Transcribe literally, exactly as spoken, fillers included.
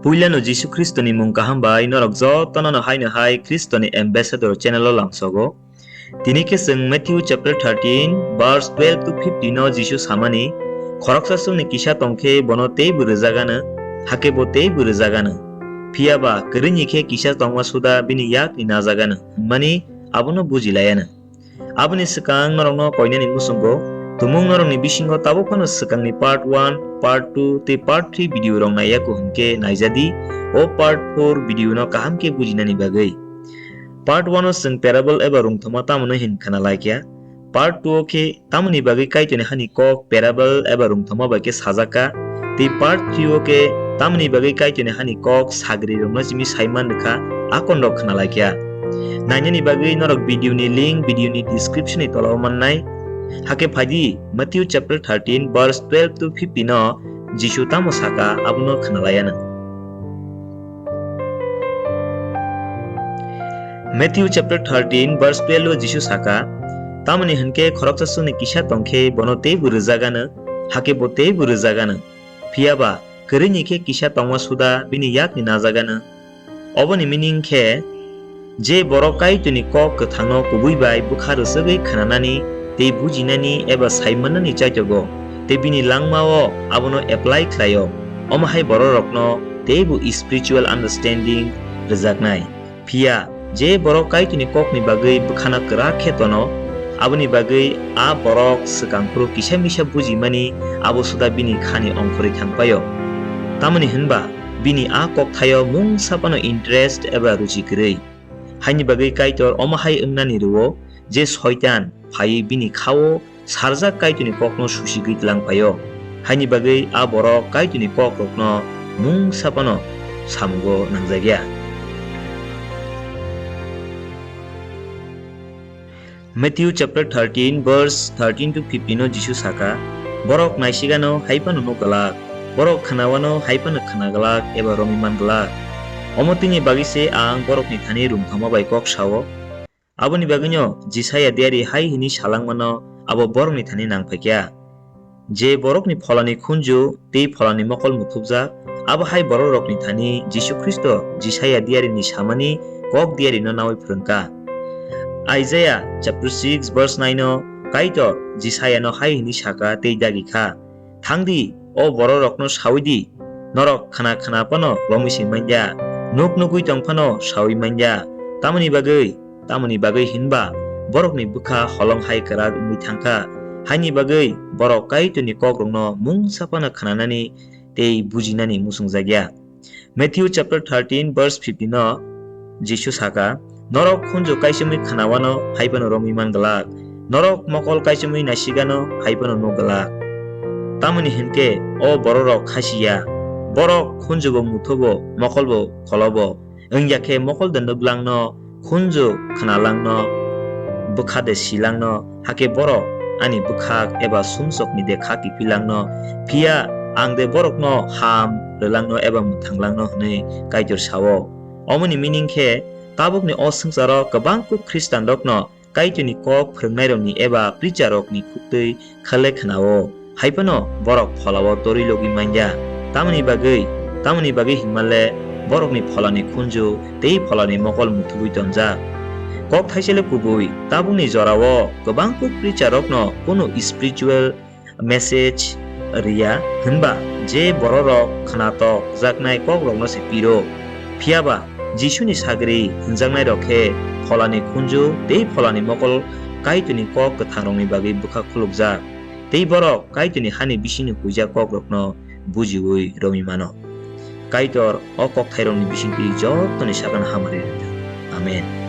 Puilano Jisu Khristoni mung kaham bai norok jotono no haino hai Khristoni Ambassador channel o lamsogo. Tini khe chwng Matthew chapter thirteen verse twelve to fifteen no Jisu samani, "Khoroksa chwngni kisa tong khe bono teibo rwjagano, hakhe bo teibo rwjagano. Phiya ba kwrwini khe kisa tongma suda bini yakni najagano," hwnmani abono buji laiano. Aboni swkang norokno koinani muchungo, tumung norokni bisingo tabuk phano swkangni part one, part two tei part three video rok naiyaku hinkhe naijadi o part four video no kaham khe bujinani bagwi. Part one o chwng parable eba rwngthoma tamoni hin khna laikya. Part two o khe tamoni bagwi Kaitorni hani kok parable eba rwngthoma bai khe sajak kha. Tei part three o khe tamoni bagwi Kaitorni hani kok sagrirokno simi saiman rwkha, akon rok khna laikya. Nainani bagwi norok video ni link video ni description ni tola o mannai. Hakhe phaidi Matthew chapter thirteen verse twelve to fifteen o Jisu tamo saka abono khna laiano. Matthew chapter thirteen verse twelve o Jisu saka, "Tamoni hinkhe khoroksa chwngni kisa tong khe bono teibo rwjagano, hakhe bo teibo rwjagano. Phiya ba kwrwini khe kisa tongma suda bini yakni najagano." Oboni meaning khe, je borok Kaitorni kok kwthangno kubui bai bwkha rwchegwi khnanani tei bujinani eba saimannani chaitogo, tei bini langmao abono apply khlaio, omo hai bororokno teibo spiritual understanding rwjaknai. Phiya je borok Kaitorni kokni bagwi bwkhano kwrak khe tono, aboni bagwi a borok swkang phuru kisa misa bujimani abo suda bini khani ongkhorwi thang paio. Tamoni hwnba bini a kokthaio mungsa phano interest eba ruchi kwrwi. Haini bagwi Kaitor omo hai wngnani rwo je Soitan phaiwi bini khao sarjak Kaitorni kokno susigwi tlang paio. Haini bagwi a borok Kaitorni kokrokno mungsa phano samungo nangjakya. Matthew chapter thirteen verse thirteen to fifteen o Jisu saka, "Borok naisigano hai phano nuk glak, borok khnaoano hai phano khna glak eba romwi man glak. Omo tini bagwi se ang borokni thani rwngthoma bai kok sao." Aboni bagwino Jisaya diari hai hwnwi salangmano abo borokni thani nang phaikya, "Je borokni pholani khunju tei pholani mokol muthubjak, abo hai bororokni thani Jisu Khristo Jisaya diarini samani kok diarino naui phrwngkha." Isaiah chapter six verse nine o Kaitor Jisayano hai hwnwi saka tei dagi kha, "Thang di, o bororokno saui di, norok khna khna phano romwi se man ya, nuk nugwi tong phano saui man ya. Tamoni bagwi, tamoni bagwi hinba borokni bwkha holong hai kwrak wngwi thang kha, haini bagwi borok Kaitorni kokrokno mungsa phano khnanani tei bujinani muchungjak ya." Matthew chapter thirteen verse fifteen o Jisu saka, "Norok khunju kaichomwi khnawano hai phano romwi man glak, norok mokol kaichomwi naisigano hai phano nuk glak. Tamoni hinkhe o bororok khasi ya, borok khunjubo muthubo, mokolbo kholobo, wngya khe mokol de nuk langno, khunju khna langno, bwkha de si langno, hakhe borok ani bwkhak eba sumsokni de kha kiphil langno, phiya ang de borokno ham rw langno eba mwthang langno," hwnwi Kaitor sao. Omoni meaning khe, tabukni o swngcharo kwbang kuk Khristanrokno Kaitorni kok phrwngnairokni eba preacherrokni khuktwi kha le khnao, hai phano borok pholao torwi logwi man ya. Tamoni bagwi, tamoni bagwi hinmale borokni pholani khunju tei pholani mokol muthubwi tonjak. Kok thaisele kubui, tabukni jorao kwbang kuk preacherrokno kunu spiritual message riya, hwnba je bororok khnatok jaknai kokrokno se piro. Phiyaba Jisuni sagri hwnjaknairok khe pholani khunju tei pholani mokol Kaitorni kok kwthangrokni bagwi bwkha khulukjak, tei borok Kaitorni hani bisingni huijak kokrokno bujiui romwi mano. Kaitor o kokthairokni bisingtwi jotoni sakano hamari rwthwng. Amen.